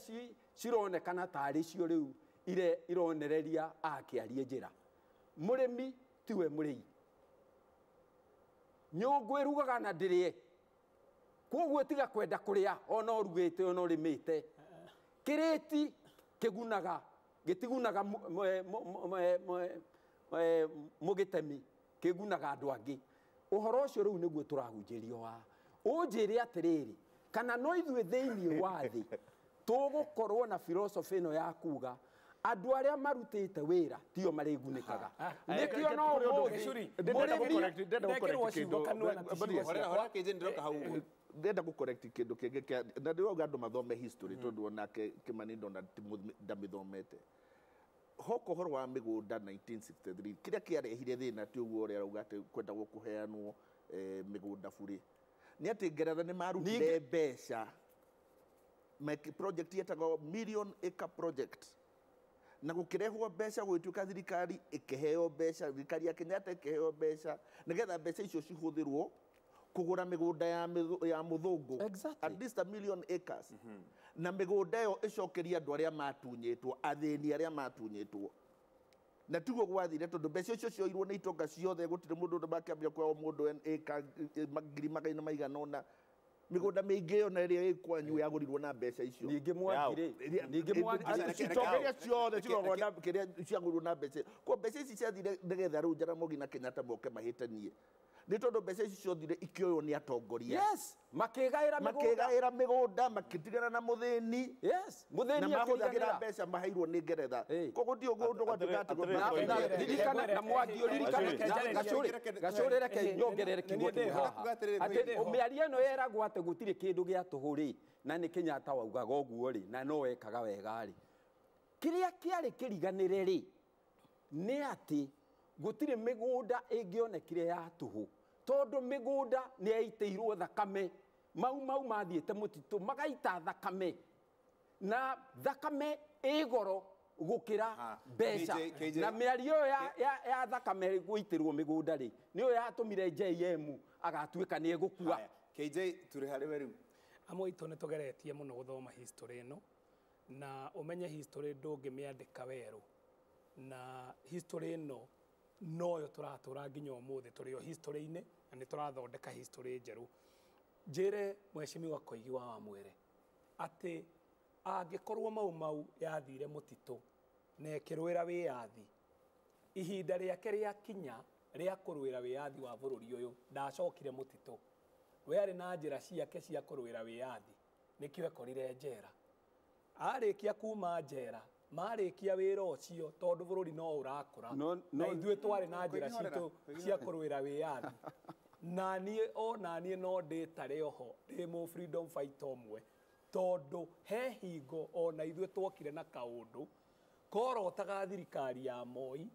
cironekana tarĩ cio rĩu ironereria akĩarie njĩra mũrĩmi tiwe mũrĩi nyũngũ ĩrugaga na ndĩrĩe koguo tiga kwenda kũrĩa ona ũrugĩte ona ũrĩmĩte kĩrĩti kĩgunaga gĩtigunaga mũgĩtemi kĩgunaga andũ angĩ ũhoro ũcio rĩu nĩguo tũrahunjĩrio haha ũnjĩre atĩrĩrĩ kana no ithuĩ thĩinĩ wa thĩ tũgũkorwo na philosophy ĩno ya kuga andũ arĩa marutĩte wĩra tio marĩgunĩkaga nĩkĩo no ũmũthĩ mũrĩmi Ndekĩrwo ciugo kanua na ti ciugo Horera ciakwa. horera KJ ndĩroka hau ũguo Ndĩrenda gũcorrect kĩndũ kĩngĩ kĩa na ndĩrauga andũ mathome history tondũ onake Kĩmani ndona ndamĩthomete hoka ũhoro wa mĩgũnda 1963 kĩrĩa kĩarehire thĩna ti ũguo ũrĩa arauga atĩ kwendagwo kũheanwo mĩgũnda burĩ nĩ atĩ Ngeretha nĩ marutire mbeca project yetagwo Million Acre Project na gũkĩrehwo mbeca gũgĩtuĩka thirikari ĩkĩheo mbeca thirikari ya Kenyatta ĩkĩheo mbeca nĩgetha mbeca icio cihũthĩrwo kũgũra mĩgũnda ya mũthũngũ Exactly. At least a million acres na mĩgũnda ĩyo ĩcokerie andũ arĩa matunyĩtwo athĩni arĩa matunyĩtwo na tiguo gwathire tondũ mbeca icio cioirwo nĩ itonga ciothe gũtirĩ mũndũ makĩambia kũheo mũndũ ĩka ngiri magana maigana ũna mĩgũnda mĩingĩ ĩyo na ĩrĩa ĩ kwanyu yagũrirwo na mbeca icio ningĩ Mwangi rĩ ningĩ Mwangi itonga iria ciothe cirogwo na kĩrĩa ciagũrirwo na mbeca kwa mbeca ici ciathire nĩgetha rĩu Jaramogi na Kenyatta moke mahĩtanie Nĩ tondũ mbeca ici ciothire ikĩoywo nĩ atongoria. Yes, makĩgaĩra mĩgũnda. Makĩgaĩra mĩgũnda, makĩtigana na mũthĩni. Yes, Na mũthĩni mahũthagĩra akĩriganĩra. mbeca maheirwo nĩ Ngeretha. Ĩĩ. Koguo ti ũguo ũndũ gwatuĩka atĩ Atĩrĩ, Ririkana na Mwangi ũririkane Gacũrĩ reke nyongerere kiugo kĩmwe haha. Atĩ mĩario ĩno yeragwo atĩ gũtirĩ kĩndũ gĩa tũhũ rĩ, na nĩ Kenyatta waugaga ũguo rĩ, na no ekaga wega rĩ. Kĩrĩa kĩarĩ kĩriganĩre rĩ, nĩ atĩ gũtirĩ mĩgũnda ĩngĩonekire ya tũhũ, tondũ mĩgũnda nĩ yaitĩirwo thakame. Mau mau mathiĩte mũtitũ magaita thakame, na thakame ĩ goro gũkĩra mbeca. KJ. Na mĩario ĩyo ya thakame gũitĩrwo mĩgũnda rĩ, nĩyo yatũmire JM agatuĩka nĩ egũkua. Haya, KJ tũrĩ harĩ we rĩu. Amwe aitũ nĩ tũgeretie mũno gũthoma history ĩno, na ũmenye history ndũngĩmĩandĩka werũ, na history ĩno noyo tũratũra nginya ũmũthĩ, tũrĩ o history-inĩ na nĩ tũrathondeka history njerũ. Njĩre Mheshimiwa Koigi wa Wamwere atĩ angĩkorwo Mau Mau yathire mũtitũ na ĩkĩrũĩra wĩyathi, ihinda rĩake rĩakinya rĩa kũrũĩra wĩyathi wa bũrũri ũyũ, ndacokire mũtitũ. We arĩ na njĩra ciake cia kũrũĩra wĩyathi, nĩkĩo ekorire njera. Arĩkia kuma njera, marĩkia wĩra ũcio, tondũ bũrũri no ũrakũra, na ithuĩ twarĩ na njĩra citũ cia kũrũĩra wĩyathi. Na niĩ o na niĩ no ndĩtare oho ndĩ mũ freedom fighter ũmwe, tondũ he hingo ona ithuĩ twokire na kaũndũ korotaga thirikari ya Moi,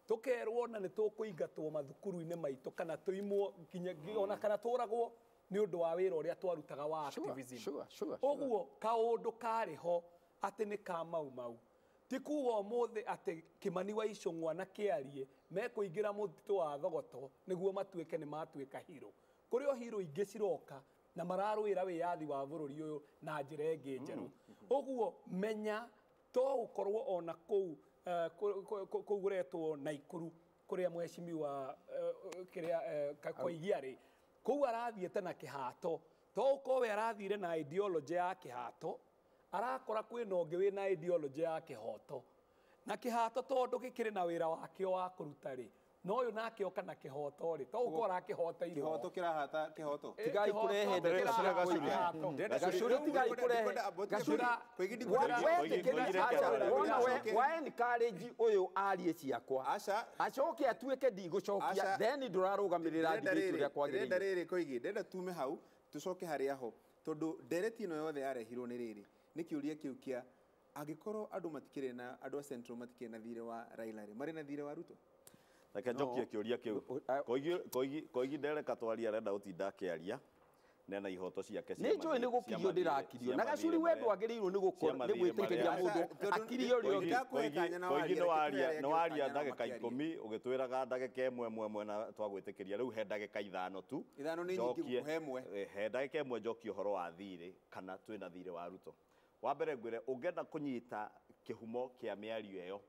tũkerwo na nĩ tũkũingatwo mathukuru-inĩ maitũ kana tũimwo nginya ona kana tũragwo nĩ ũndũ wa wĩra ũrĩa twarutaga wa activism. Ũguo kaũndũ karĩ ho atĩ nĩ ka Mau Mau. Ti kuga ũmũthĩ atĩ Kimani wa Ichung'wa na Kĩarie mekũingĩra mũtitũ wa Thogoto nĩguo matuĩke nĩ matuĩka hero. Kũrĩ o hero ingĩ ciroka na mararũĩra wĩyathi wa bũrũri ũyũ na njĩra ĩngĩ njerũ. Ũguo menya to gũkorwo ona kũu kũu kũretwo Naikuru kũrĩa mheshimiwa kĩrĩa Koigi arĩ, kũu arathiĩte na kĩhato. To gũkorwo we arathire na ideology ya kĩhato, arakora kwĩna ũngĩ wĩna ideology ya kĩhoto. Na kĩhato tondũ gĩkĩrĩ na wĩra wakĩo wa kũruta rĩ, no ũyũ nake oka na kĩhoto rĩ, to gũkorwo arakĩhoteirwo. Kĩhoto kĩrahata kĩhoto. Tigai kũrehe ndeto cia Koigi. Gacũrĩ tigai kũrehe. Gacũrĩ wona we wa encourage ũyũ arie ciakwa. Aca. Acoke atuĩke ndigũcokia, then ndũrarũgamĩrĩra debate ũrĩa kwagĩrĩire. Ndĩrenda rĩrĩ Koigi, ndĩrenda tume hau tũcoke harĩa ho, tondũ ndereti ĩno yothe yarehirwo nĩ rĩrĩ, nĩ kĩũria kĩu kĩa angĩkorwo andũ matikĩrĩ na andũ a Central matikĩrĩ na thirĩ wa Raila rĩ, marĩ na thirĩ wa Ruto? Reke njokie kĩũria kĩu. Koigi ndereka twaria arenda gũtinda akĩaria, nena ihoto ciake cia Nĩ njũĩ nĩ gũkirio ndĩrakirio. Na Gacũrĩ we ndwagĩrĩirwo nĩ gũkorwo nĩ gwĩtĩkĩria mũndũ akirie ũrĩa ũngĩ. Koigi nĩ waria ndagĩka 10 ũgĩtwĩraga ndagĩka ĩmwe ĩmwe ĩmwe na twagwĩtĩkĩria rĩu he ndagĩka 5 tu. 5 nĩ nyingĩ gũkũhe ĩmwe. He ndagĩka ĩmwe njokie ũhoro wa thirĩ kana twĩna thirĩ wa Ruto. Wa mbere ngwĩre ũngĩenda kũnyita kĩhumo kĩa mĩario ĩyo,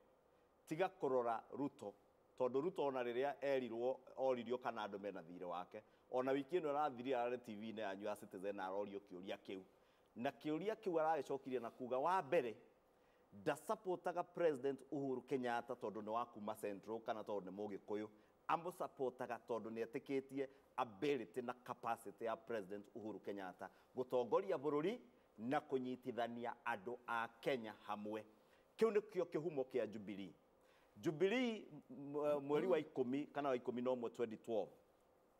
tiga kũrora Ruto, tondũ Ruto ona rĩrĩa erirwo oririo kana andũ mena thirĩ wake, ona wiki ĩno ĩrathirire arĩ TV-inĩ yanyu ya Citizen arorio kĩũria kĩu, na kĩũria kĩu aragĩcokirie na kuga wa mbere ndasapotaga President Uhuru Kenyatta tondũ nĩ wa kuma Central kana tondũ nĩ Mũgĩkũyũ, amũsapotaga tondũ nĩ etĩkĩtie ability na capacity ya President Uhuru Kenyatta gũtongoria bũrũri na kũnyitithania andũ a Kenya hamwe. Kĩu nĩkĩo kĩhumo kĩa Jubilee. Jubilee mweri wa 10 kana wa 11 2012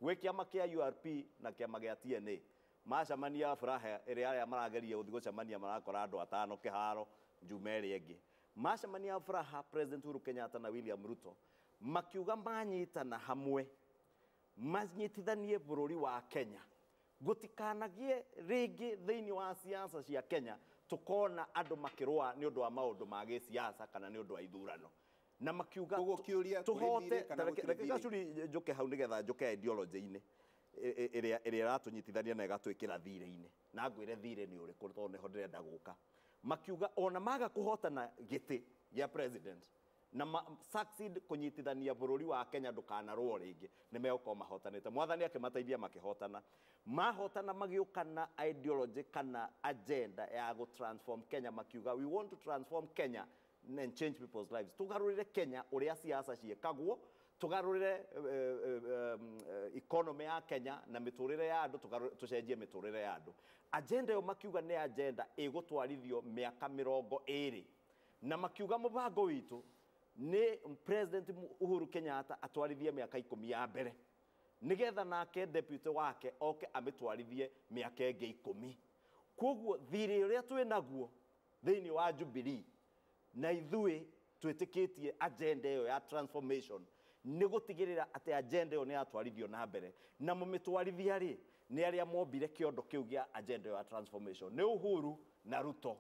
gwĩ kĩama kĩa URP na kĩama gĩa TNA macemania Furaha ĩrĩa arĩa marageria gũthiĩ gũcemania marakora andũ 5 kĩharo Njuma ĩrĩa ĩngĩ. Macemania Furaha President Uhuru Kenyatta na William Ruto makiuga manyitana hamwe manyitithanie bũrũri wa Kenya, gũtikanagie rĩngĩ thĩinĩ wa siasa cia Kenya tukona andũ makĩrũa nĩ ũndũ wa maũndũ ma gĩsiasa kana nĩ ũndũ wa ithurano. Na makiuga tũhote. Reke Gacũrĩ njũke hau nĩgetha njũke ideology-inĩ ĩrĩa ĩratũnyitithania na ĩgatwĩkĩra thirĩ-inĩ, na ngwĩre thirĩ nĩ ũrĩkũ tondũ nĩho ndĩrenda gũka. Makiuga ona maga kũhotana gĩtĩ gĩa president na succeed kũnyitithania bũrũri wa Kenya ndũkanarũo rĩngĩ, nĩ megũkorwo mahotanĩte. Mwathani akĩmateithia makĩhotana. Mahotana magĩũka na ideology kana agenda ya gũ transform Kenya, makiuga we want to transform Kenya and change people's lives. Tugarũrĩre Kenya ũrĩa siasa ciĩkagwo, Tugarurire economy ya Kenya na miturire ya andu, tucenjie miturire ya andu. Agenda yo makiuga ni agenda igutwarithio miaka 20, na makiuga mubango witu ni President Uhuru Kenyatta atwarithie miaka 10 ya mbere, nigetha nake deputy wake oke amitwarithie miaka ĩngĩ 10. Koguo thirĩ ũrĩa twĩ naguo thĩinĩ wa Jubilee na ithuĩ twĩtĩkĩtie agenda ĩyo ya transformation nĩ gũtigĩrĩra atĩ agenda ĩyo nĩ yatwarithio na mbere, na mũmĩtwarithia rĩ nĩ arĩa mombire kĩondo kĩu gĩa agenda ĩyo ya transformation nĩ Uhuru na Ruto.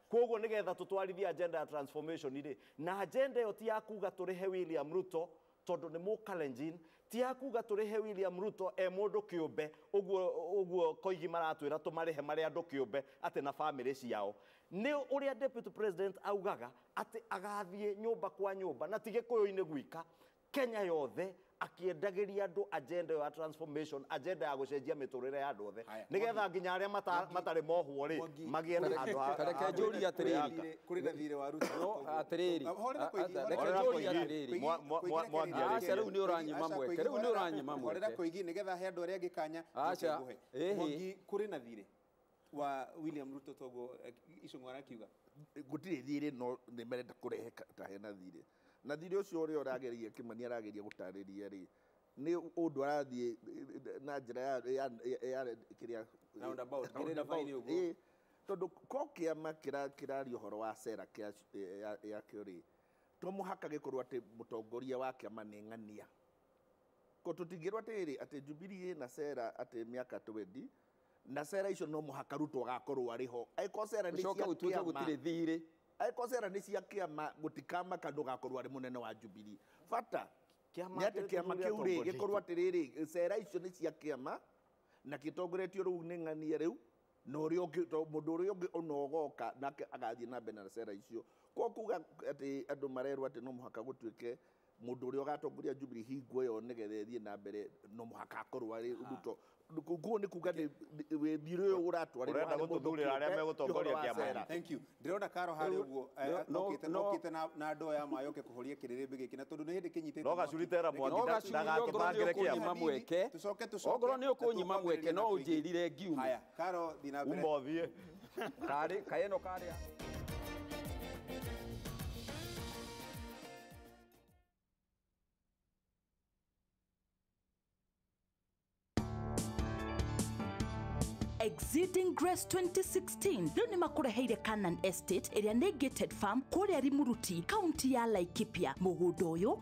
Koguo nĩgetha tũtwarithie agenda ya transformation rĩ, na agenda ĩyo ti ya kuga tũrĩhe William Ruto tondũ nĩ mũkalenjin, ti ya kuga tũrĩhe William Ruto e mũndũ kĩũmbe ũguo Koigi maratwĩra tũmarĩhe marĩ andũ kĩũmbe atĩ na famĩlĩ ciao. Nĩ ũrĩa Deputy President augaga atĩ agathiĩ nyũmba kwa nyũmba na ti Gĩkũyũ-inĩ gwika, Kenya yothe akiendagĩria andũ agenda ya transformation, agenda ya gũcenjia mĩtũrĩre ya andũ othe, nĩgetha nginya arĩa matarĩ mohwo rĩ magĩe na handũ ha. Reke njũrie atĩrĩrĩ, kũrĩ na thirĩ wa Ruto. No atĩrĩrĩ, reke njũrie atĩrĩrĩ, aca rĩu nĩ ũranyima mweke, rĩu nĩ ũranyima mweke. Horera Koigi nĩgetha he andũ arĩa angĩ kanya. Aca, Mwangi, kũrĩ na thirĩ wa William Ruto toguo Icũng'wa arakiuga? Gũtirĩ thirĩ, no nĩ marenda kũrehe ta hena thirĩ, na thirĩ ũcio ũrĩa ũrageria Kĩmani arageria gũtarĩria rĩ nĩ ũndũ arathiĩ na njĩra ya kĩrĩa roundabout, kĩrĩra-inĩ ũguo, tondũ ko kĩama kĩraria ũhoro wa cera yakĩo rĩ, to mũhaka gĩkorwo atĩ mũtongoria wa kĩama nĩ ng'ania. Ko tũtingĩrwo atĩrĩrĩ atĩ Jubilee ĩna cera atĩ mĩaka 20, na cera icio no mũhaka Ruto agakorwo arĩ ho. Angĩkorwo cera nĩ cia kĩama, angĩkorwo cera nĩ cia kĩama gũtikamaka ndũgakorwo arĩ mũnene wa Jubilee. Bata nĩ atĩ kĩama kĩu rĩ gĩkorwo atĩrĩrĩ cera icio nĩ cia kĩama na gĩtongoretio rĩu nĩ ng'ania rĩu, na ũrĩa ũngĩ, mũndũ ũrĩa ũngĩ ona ũgoka nake agathiĩ na mbere na cera icio. Kwa kuga atĩ andũ marerwo atĩ no mũhaka gũtuĩke mũndũ ũrĩa ũgatongoria Jubilee hingo ĩyo nĩgetha ĩthiĩ na mbere no mũhaka akorwo arĩ Ruto. Koguo nĩ kuga nĩ thirĩ ũyũ ũratwarĩrwo Ũrenda gũtũthurĩra arĩa megũtongoria kĩama. Thank you. Ndĩrona Karo harĩa ũguo okĩte na ndoo ya maĩ oke kũhoria kĩrĩrĩmbĩ gĩkĩ, na tondũ nĩ hĩndĩ kĩnyitĩte. No gacuri tera Mwangi ndagatũbangĩre kĩama. Mweke. Tũcoke tũcoke. Ongorwo nĩ ũkũnyima mweke no ũnjĩrire ngiume. Haya, Karo thiĩ na mbere. Uma ũthiĩ. Karĩ kaĩ ĩno karĩa. Exceeding Grace 2016 rĩu nĩ makũreheire Canaan Estate ĩrĩa nĩ gated farm kũrĩa Rimuruti, kaunti ya Laikipia. Mũgũnda ũyũ